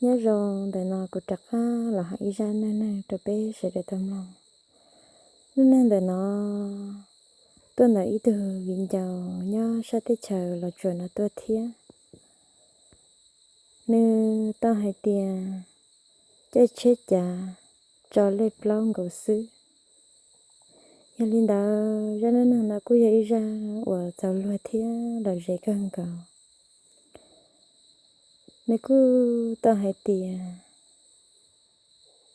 Nyob zoo, ntawm no kuv rov qab los hais ib zaj neej neeg rau peb sawv daws tau mloog. Neej neeg ntawm no tuaj ntawm ib tug viv ncaus nyob sab teb chaws Los Tsuas no tuaj thiab. Nws tau hais tias caij tsheb cav tso lej plaub nkaus xwb. Yog li ntawd, zaj neej neeg no kuj yog ib zaj uas txaus luag thiab lom zem kawg nkaus. Nws kuj tau hais tias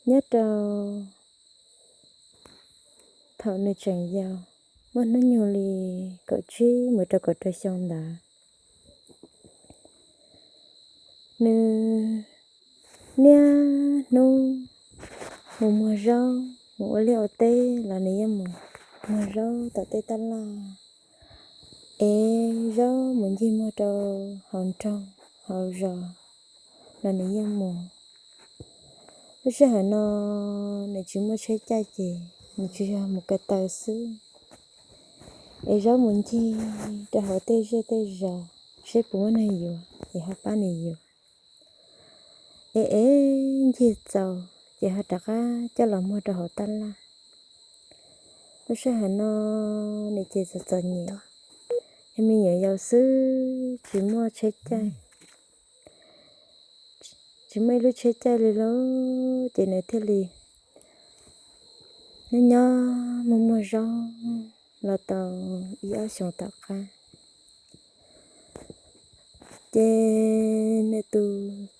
nyob rau thaum nws tseem yau, muaj hnub nyoog li kaum tsib mus rau kaum rau xyoo ntawd, nws niaj hnub mus muag zaub, mus ua liaj ua teb los nws yeej mus muag zaub tom tej tab laj, ev zaub mus ncig muag rau hauv nroog hauv zos los nws yeej mus. Lub sij hawm no nws tsis muaj tsheb caij ces nws tsuas yog mus ko taw xwb, ev zaub mus ncig rau hauv tej zej tej zos seb puas muaj neeg yuav es ho pab nws yuav. Ev ev ncig txaus ces ho rov qab coj los muag rau hauv tab laj. Lub sij hawm no nws ces txom txom nyem, yog me nyuam yaus xwb tsis muaj tsheb caij, tsis muaj ib lub tsheb caij li lauj, ces nws thiaj li nyob nyob muag muag zaub los tau ib ob xyoos tom qab. Ces nws tus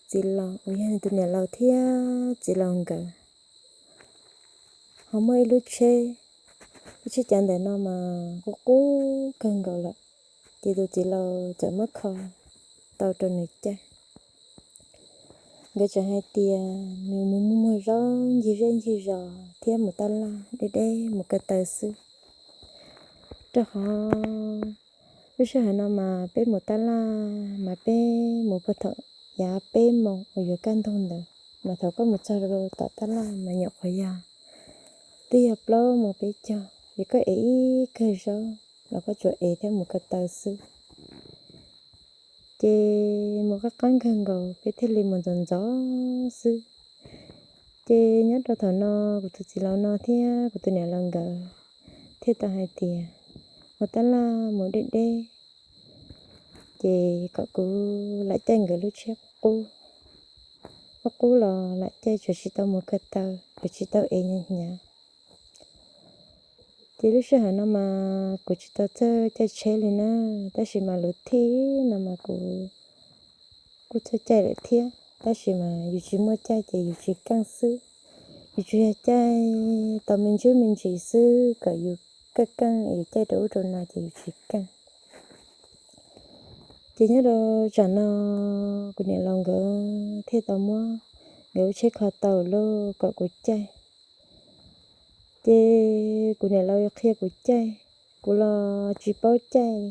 txiv laus uas yog nws tus niam laus thiab txiv laus nkawd ho muaj ib lub tsheb, lub tsheb cav ntawm no mas qub qub kawg nkaus lawm, ces tus txiv laus txawm muab kho tau rau nws caij. Nkawd tseem hais tias nws mus muag muag zaub ncig zej ncig zos thiab mus tab laj deb deb mus ko taw xwb, rau qhov lub sij hawm no mas peb mus tab laj mas peb mus puag thaum yav peb moos uas yuav kaj ntug ntawd, mas thaum koj mus txog rau tom tab laj mas nyuam qhuav yog, twb yog plaub moos peb caug, ces koj ev ib kawg zaub los koj tsuas ev thiab mus ko taw xwb. Ces mus qab qab nkawg nkaus peb thiaj li mus ntxov ntxov xwb. Ces nyob rau thaum no kuv tus txiv laus no thiab kuv tus niam laus nkawd thiaj tau hais tias mus tab laj mus deb deb, ces kom kuv lam caij nkawd lub tsheb qub qub, qub qub los lam caij, tsuas tsis tau mus ko taw, tsuas tsis tau ev hnyav hnyav. Ces lub sij hawm no mas kuv tsis tau txawj caij tsheb li na, tab sis mas luv thij no mas kuv kuj txawj caij lawm thiab, tab sis mas yus tsis muaj caij ces yus tsis keej xwb. Yus tsuas yog caij tau me ntsuj me ntsis xwb, kom yus keej keej yus caij rau ub rau no ces yus tsis keej. Ces nyob rau tsam no kuv niam laus nkawd thiaj tau muab nkawd lub tsheb kho tau lauj kom kuv caij. Ces kuv niam laus yuav qhia kuv caij, kuv los tsis paub caij li.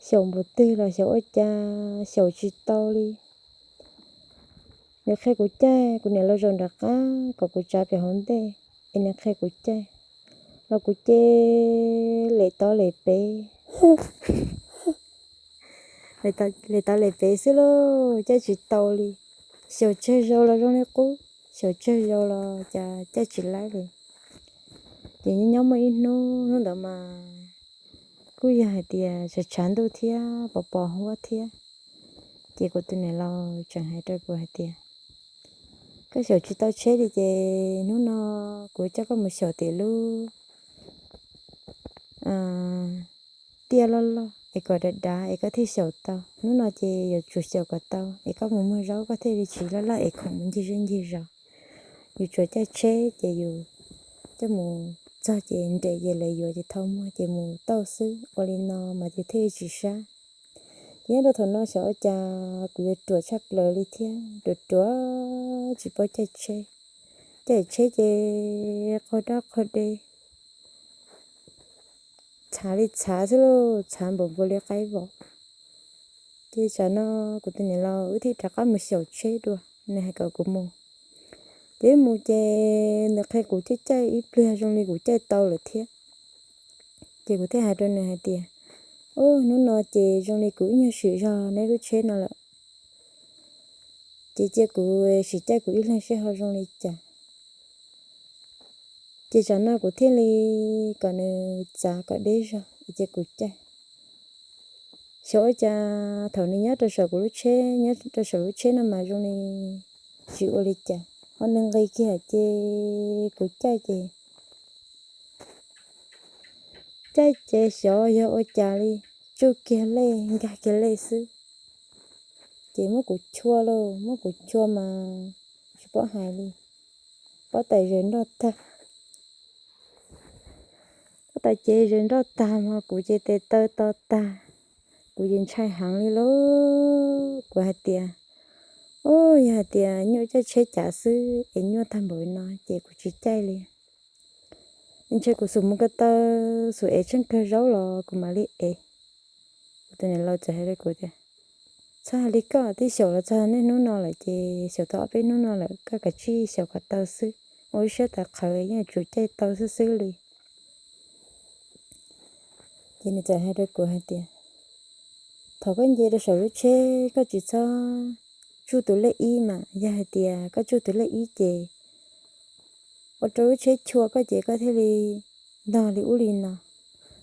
Xyaum npaum twg los xyaum ua cas xyaum tsis tau li. Nws qhia kuv caij, kuv niam laus zaum nram qab kom kuv tsav pem hauv ntej es nws qhia kuv caij, los kuv ces lem tod lem pem, lem tod lem pem xwb lauj, caij tsis tau li. Xyaum tsawg zaus los zoo li qub, xyaum tsawg zaus los cas caij tsis laib li. Ces nyob nyob muaj ib hnub, hnub ntawd mas kuj yog hais tias tshav tshav ntuj thiab pos pos huab thiab. Ces kuv tus niam laus tseem hais rau kuv hais tias, koj xyaum tsis tau tsheb li ces hnub no kuv coj koj mus xyaum tim lub tiaj loj loj es kom dav dav es koj thiaj xyaum tau. Hnub no ces yuav tsum xyaum kom tau es koj mus muag zaub koj thiaj li tsis laj laj es khoom mus ncig zej ncig zos. Yus tsuas caij tsheb ces yus coj mus txog ces nres ces lawv yuav ces thau muag ces mus tau xwb. Ua li no mas yus thiaj li tsis sab. Ces nyob rau thaum no xyov ua cas kuv yuav ruam tshaj plaws li thiab, ruam ruam tsis paub caij tsheb. Caij tsheb ces qhua dab qhua de, txhav li txhav xwb lauj, txhav npaum npaum li qaib vos. Ces tsam no kuv tus niam laus wb thiaj rov qab mus xyaum tsheb dua, nws hais kom kuv mus. Ces wb mus ces nws qhia kuv caij caij ib pliag zoo li kuv caij tau lawm thiab. Ces kuv thiaj hais rau nws hais tias, ub, hnub no ces zoo li kuv ib nyuag swm zog neb lub tsheb no lawm. Ces cia kuv sim caij kuv ib leeg seb ho zoo li cas. Ces tsam no kuv thiaj li kom nws txav kom deb zog ces kuv caij. Xyov ua cas thaum nws nyob rau saum kuv lub tsheb, nyob rau saum lub tsheb no mas zoo li tsis ua li cas, ho nws nqis kiag ces kuv caij ces, caij ces xyov yog ua cas li, tsuj kiag lej nkag kiag lej xwb. Ces muab kuv chua lauj, muab kuv chua mas tsis paub hais li, pob tais zes nroj tag. Pob tais ces zes nroj tag mas kuv ces tes taw to tag. Kuv ces ntshai heev li lauj, kuv hais tias, u, yog hais tias nyuaj caij tsheb cav xwb es nyuaj tag npaum no ces kuv tsis caij li. Ntshe kuv xub mus ko taw, xub ev tsheej kawg zaub los kuv mam li ev. Kuv tus niam laus txawm hais rau kuv tias, txhob hais li koj, twb xyaum los txog niaj hnub no lawm ces xyaum tau ob peb hnub no lawm, koj kav tsij xyaum kom tau xwb, ua lub siab tawv qhawv yeej yuav tsum caij tau xwb xwb li. Ces nws txawm hais rau kuv hais tias, thaum koj nce rau saum lub tsheb koj tsis txhob tsuj tus lej ib mas, yog hais tias koj tsuj tus lej ib ces ua rau lub tsheb chua koj ces koj thiaj li ntog li ub li no.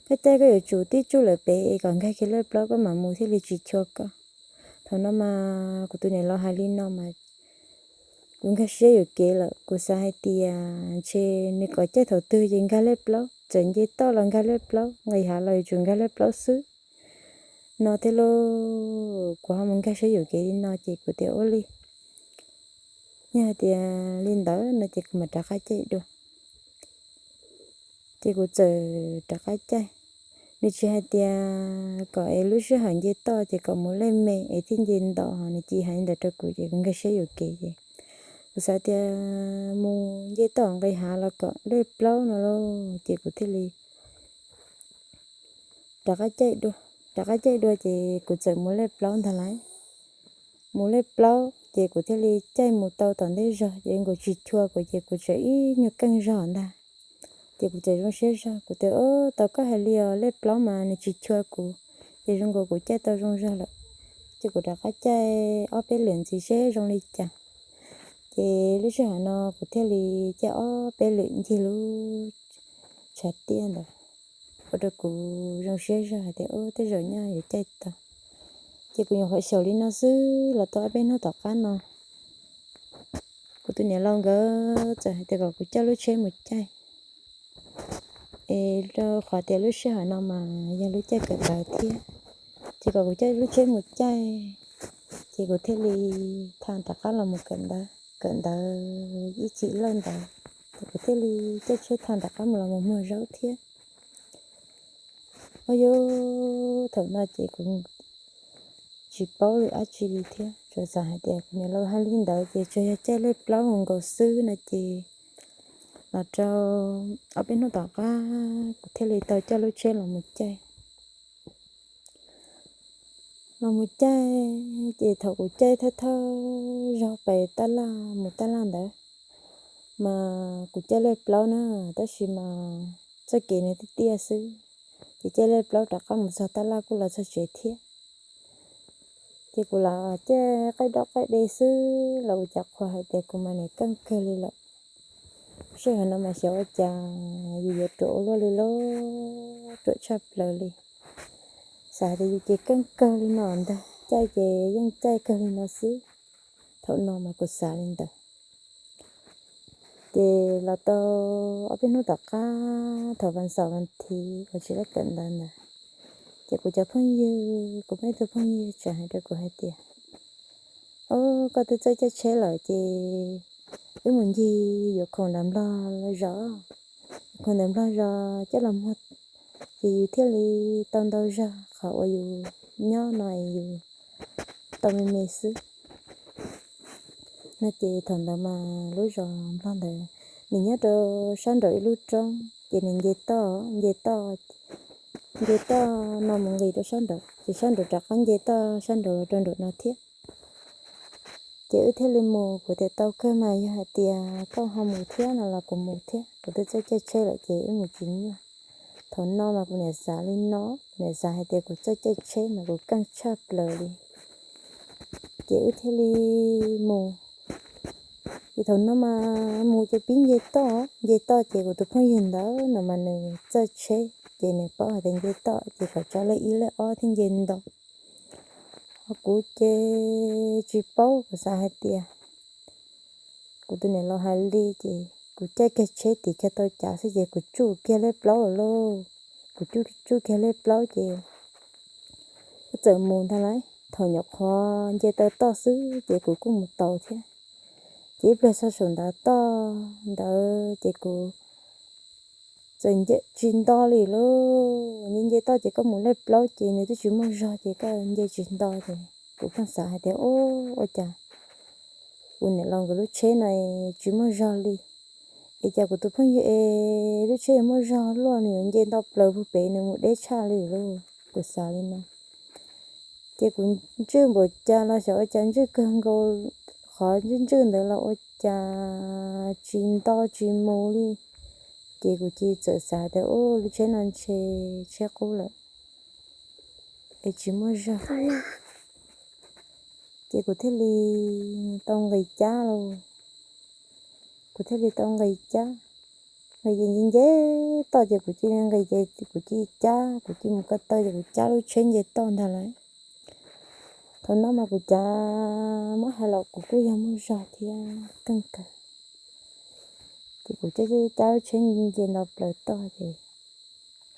Koj caij koj yuav tsum tib tsuj lawm pem es kom nkag kiag lej plaub koj mam mus thiaj li tsis chua koj. Thaum no mas kuv tus niam laus hais li no mas kuv nkag siab yuam kev lawm, kuv xav hais tias ntshe nws kom caij thaum twg ces nkag lej plaub, txawm nce toj los nkag lej plaub, nqis hav los yuav tsum nkag lej plaub xwb no thiab lauj. Kuv ho mus nkag siab yuam kev li no ces kuv tias ua li, yog hais tias li ntawd no ces kuv mam rov qab caij dua. Ces kuv txawm rov qab caij. Nws tsis hais tias kom es lub sij hawm nce toj ces kom mus lej me es thiaj nce nto, nws cia hais li ntawd rau kuv ces kuv nkag siab yuam kev ces kuv xav tias mus nce toj nqis hav los kom lej plaub no lauj, ces kuv thiaj li rov qab caij dua. Rov qab caij dua ces kuv txawm mus lej plaub ntag lauj. Mus lej plaub ces kuv thiaj li caij mus tau tom ntej zog ces nkaus tsis chua kuv ces kuv tseem ib nyuag keej zog ntag. Ces kuv txawm zoo siab zog, kuv tias, tau koj hais li os, lej plaub mas nws tsis chua kuv, ces zoo nkaus kuv caij tau zoo zog lawm. Ces kuv rov qab caij ob peb lwm ntxiv seb zoo li cas. Ces lub sij hawm no kuv thiaj li caij ob peb lwm ncig lub tshav tiaj ntawd, ua rau kuv zoo siab zog hais tias tej zaum nyaj yuav caij tau. Ces kuv nyuam qhuav xyaum li no xwb los tau ob peb hnub tom qab no, kuv tus niam laus nkawd txawm hais tias kom kuv coj lub tsheb mus caij, es rau qhov tias lub sij hawm no mas yog lub caij kawm ntawv thiab, ces kom kuv coj lub tsheb mus caij. Ces kuv thiaj li tham rov qab los mus kawm ntawv, kawm ntawv ib chim lawm ntawd, ces kuv thiaj li caij tsheb tham rov qab mus los mus muag zaub thiab. Ua yuav thaum no ces kuv tsis paub lwm dab tsi li thiab, tsuas xav hais tias kuv niam laus hais li ntawd ces tsuas yog caij lej plaub mus nkaus xwb no ces los rau ob peb hnub tom qab kuv thiaj li tau coj lub tsheb los mus caij. Los mus caij, ces thaum kuv caij thawj thawj zaug pem tab laj mus tab laj ntawd, mas kuv caij lej plaub na, tab sis mas txoj kev nws tiaj tiaj xwb, ces caij lej plaub rov qab mus txog tab laj kuj los txog tsev thiab. Ces kuv los caij qaij doj qaij de xwb los ua cas qhuas hais tias kuv mas nim keej kawg li lawm. Sij hawm no mas xyov ua cas yus yuav ruam ua luaj li lauj, ruam tshaj plaws li. Xav hais tias yus ces keej kawg li no ntag, caij ces yeej caij kawg li no xwb. Thaum no mas kuv xav li ntawd. Ces los tau ob peb hnub tom qab thaum vas xaum vas thiv uas tsis laj kawm ntawv ntawd, ces kuv cov phooj ywg, kuv muaj ib tug phooj ywg tseem hais rau kuv hais tias, o, koj twb txawj caij tsheb lawm ces wb mus ncig yuav khoom nram nplog zos, khoom nram nplog zos coj los muag, ces yus thiaj li tau ntau zog qhov uas yus nyob no es yus tau me me xwb no. Ces thaum ntawd mas lub zos nplog ntawd nws nyob rau sab nraum ib lub roob, ces nws nce toj, nce toj, nce toj no mus nqis rau sab nraud, ces sab nraud rov qab nce toj sab nraud los rau nraum no thiab. Ces wb thiaj li mus, kuv tias tau kawg mas yog hais tias koj ho mus thiab no los kuv mus thiab, kuv twb txawj caij tsheb lawm ces wb mus tsis nyuaj. Thaum no mas kuv niam xav li no, kuv niam xav hais tias kuv txawj caij tsheb mas kuv keej tshaj plaws li. Ces wb thiaj li mus, Ces thaum no mas mus ces pib nce toj, nce toj ces kuv tus phooj ywg ntawd no mas nws txawj tsheb, ces nws paub hais tias nce toj ces kom tso lej ib lej ob thiab nce nto. Ho kuv ces tsis paub, kuv xav hais tias kuv tus niam laus hais li ces kuv caij kiag tsheb tim kiag tau cav xwb ces kuv tsuj kiag lej plaub lawm lauj. Kuv tsuj tsuj kiag lej plaub ces kuv txawm mus ntag lauj. Thaum nyuam qhuav nce tau toj xwb ces kuv kuj mus tau thiab. Ces ib pliag txog saum ntav toj ntawd ces kuv txawm nce tsis nto li lauj. Nce nce toj ces koj mus lej plaub ces nws twb tsis muaj zog ces koj nce tsis nto ces kuv pheej xav hais tias, ua cas kuv niam laus nkawd lub tsheb no tsis muaj zog li, es cas kuv tus phooj ywg es lub tsheb yuav muaj zog luaj, nws yuav nce nto plaws puag pem nws mus deb tshaj li lauj, kuv xav li no. Ces kuv ntswj npaum cas los xyov ua cas ntswj kawg nkaus, qhov ntswj ntswj ntawd los ua cas tsis nto tsis mus li. Ces kuv cia li txawm xav tias, u, lub tsheb no ntshe tsheb qub lawm es tsis muaj zog. Ces kuv thiaj li tau nqis cab lauj. Kuv thiaj li tau nqis cab, nqis ces nce nce toj ces kuv cia li nqis ces kuv cia li cab, kuv cia li mus ko taw ces kuv cab lub tsheb nce toj ntag lauj. Thaum no mas kuv cav muab hais los kuv kuj yog muaj zog thiab keej kawg. Ces kuv cab cab lub tsheb nce nto plaws toj ces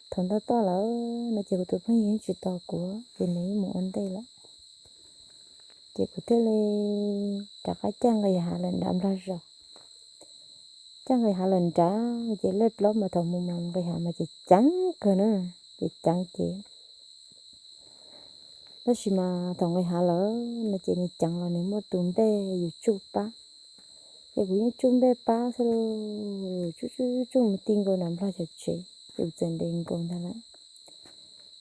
thaum nto toj lawm no ces kuv tus phooj ywg yeej tsis tos kuv ces nws yeej mus ua ntej lawm. Ces kuv thiaj li rov qab caj nqis hav lawm nrad nplog zos. Caj nqis hav lawm nrad ces lej plaub mas thaum mus mas nqis hav mas ces ceev kawg na, ces ceev ces tab sis mas thaum nqis hav lawm no ces nws ceev los nws muaj tus nplej yus tsuj pab, ces kuv yeej tsuj nplej pab xwb lauj, tsuj tsuj tsuj mus ti nkaus nram nplog cov tsev ces kuv txawm nres nkaus ntag lauj.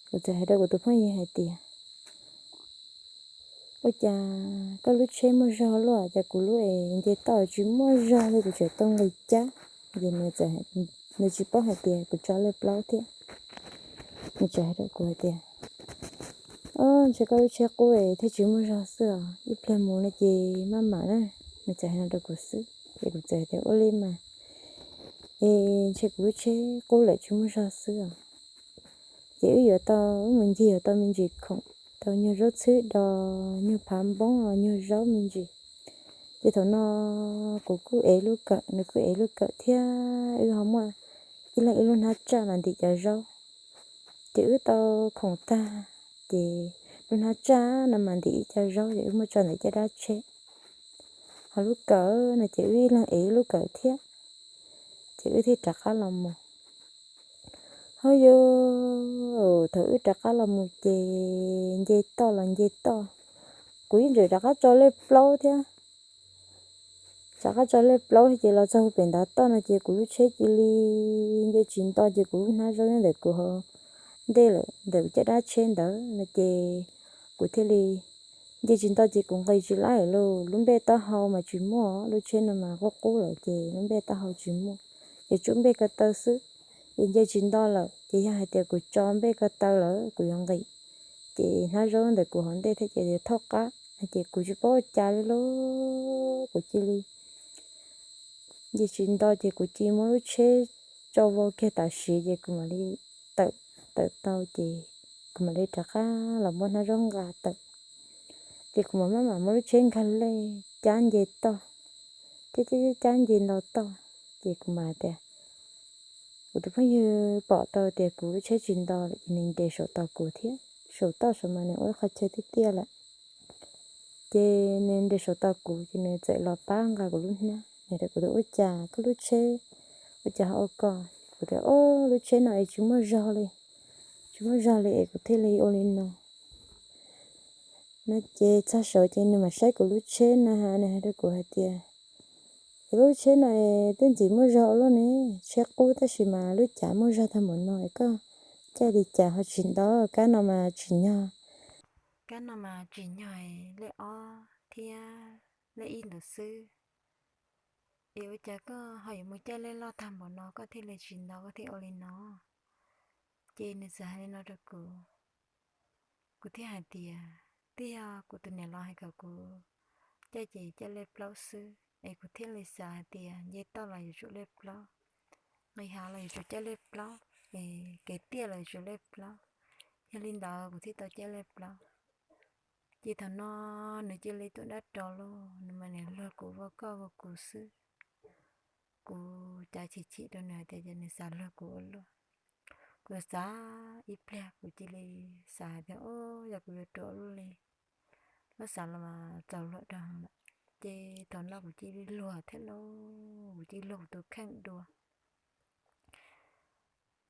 Kuv txawm hais rau kuv tus phooj ywg hais tias, ua cas koj lub tsheb muaj zog luaj, cas kuv lub es nce toj tsis muaj zog li, kuv tseem tau nqis cab. Ces nws txawm, nws tsis paub hais tias kuv tso lej plaub thiab. Nws txawm hais rau kuv hais tias, o, ntshe koj lub tsheb qub es thiaj tsis muaj zog xwb os, ib pliag mus no ces maj mam na. Nws txawm hais no rau kuv xwb ces kuv txawm hais tias, ua li mas, es ntshe kuv lub tsheb qub lawm tsis muaj zog xwb os. Ces wb yuav tau, wb mus ncig yuav tau me ntsis khoom, tau nyuag zaub txhwb do, nyuag phav npoob, nyuag zaub me ntsis. Ces thaum no kuv kuj ev lub kawm, nws kuj ev lub kawm thiab, wb ho muaj ib leeg ib lub hnab tsaj mas ntim cov zaub. Ces wb tau khoom tag, ces lub hnab tsaj no mas ntim ib co zaub ces wb muab tso ntawm caj dab tsheb. Ho lub kawm no ces wb ib leeg ev ib lub kawm thiab, ces wb thiaj rov qab los mus. Ho yog thaum wb rov qab los mus ces nce toj los nce toj, kuv yeej tseem rov qab tso lej plaub thiab. Rov qab tso lej plaub ces los txog pem ntav toj no ces kuv lub tsheb cia li nce tsis nto ces kuv lub hnab zaub nyob ntawm kuv hauv ntej lawm, ntawm caj dab tsheb ntawd no ces kuv thiaj li nce tsis nto ces kuv nqis tsis laib lawm lauj. Lub npej taub hau mas tsis muaj, lub tsheb no mas qub qub lawm ces lub npej taub hau tsis muaj, ces tsuj npej ko taw xwb. Ces nce tsis nto lawm ces yog hais tias kuv tso npej ko taw lawm kuv yuav nqis, ces hnab zaub ntawm kuv hauv ntej thiab ces yuav thauj qab, ces kuv tsis paub ua cas li lauj, kuv cia li nce tsis nto ces kuv cia li muab lub tsheb tso vau kiag tam sim ces kuv mam li tawm, tawm tau ces kuv mam li rov qab los muab hnab zaub nqa tawm. Ces kuv mam maj mam muab lub tsheb nkag lej cab nce toj, cab cab cab nce nto toj, ces kuv mam tias, kuv tus phooj ywg pom tau tias kuv lub tsheb tsis nto lawm ces nws nres saum tos kuv thiab, saum toj saum mas nws ua ib qho chaw tiaj tiaj lawm. Ces nws nres saum tos kuv ces nws txawm los pab nqa kuv lub hnab, nws tias, kuv tias, ua cas koj lub tsheb ua cas ho ua ko? Kuv tias, o, lub tsheb no es tsis muaj zog li, tsis muaj zog li es kuv thiaj li ua li no. No ces txog saud ces nws mam saib kuv lub tsheb na, nws hais rau kuv hais tias, es lub tsheb no es tej ntxim muaj zog ua luaj ne, tsheb qub tab sis mas lub cav muaj zog tag npaum no es koj caij li cas ho tsis nto, kab no mas tsim nyog, kab no mas tsim nyog lej ob thiab lej ib ntawd xwb, es ua cas koj ho yuav mus caij lej loj tag npaum no koj thiaj li tsis nto koj thiaj ua li no? Ces nws txawm hais li no rau kuv, kuv thiaj hais tias, twb yog kuv tus niam laus hais kom kuv caij ces caij lej plaub xwb. Es kuv thiaj li xav hais tias nce toj los yuav tsum lej plaub, nqis hav los yuav tsum caij lej plaub, es kev tiaj los yuav tsum lej plaub. Yog li ntawd kuv thiaj tau caij lej plaub. Ces thaum no nws cia li tuaj dab rau lauj, nws mas nws luag kuv ua koj ua kuv xwb. Kuv cav chim chim rau nws hais tias ces nws xav luag kuv ua luaj. Kuv xav ib pliag kuv cia li xav hais tias, o, yog kuv yuav rua ua luaj li, lub xav los mas txaus luag rau lawm. Ces thaum no kuv cia li luag thiab lauj, kuv cia li luag kuv tus kheej dua.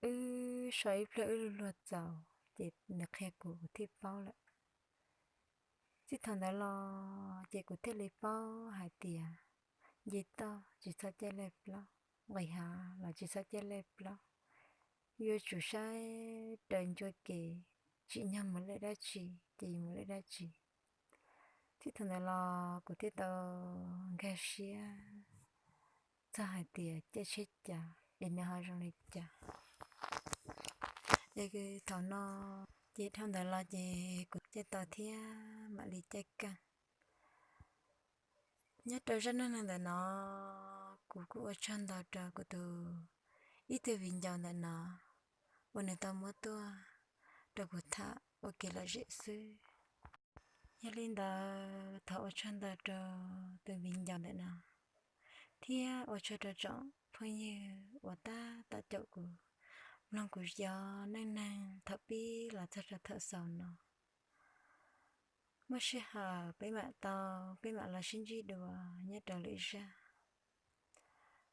Wb so ib pliag wb luag luag txaus ces nws qhia kuv kuv thiaj paub lawm. Txij thaum ntawd los ces kuv thiaj li paub hais tias nce toj tsis txhob caij lej plaub, nqis hav los tsis txhob caij lej plaub. Yuav tsum saib raws ncua kev, tsim nyog mus lej dab tsi ces yuav mus lej dab tsi. Txij thaum ntawd los kuv thiaj tau nkag siab txog hais tias caij tsheb cas es nws ho zoo li cas. Ces thaum no ces dhau ntawd los ces kuv caij tau thiab mam li caij kawg. Nyob rau zaj neej neeg ntawm no, kuv kuj ua tsaug ntau rau kuv tus, ib tug viv ncaus ntawm no uas nws tau muab tuaj rau kuv tham ua kev lom zem xwb. Yog li ntawd thov ua tsaug ntau rau tus viv ncaus ntawm no, thiab ua tsaug rau tsoom phooj ywg uas tab tom caum kuv, mloog kuv cov neej neeg thaum pib los txog rau thaum xaus no. Muaj sij hawm peb mam tau, peb mam los sib ntsib dua nyob rau lwm zaj.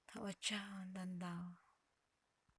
Thov ua tsaug ntau ntau.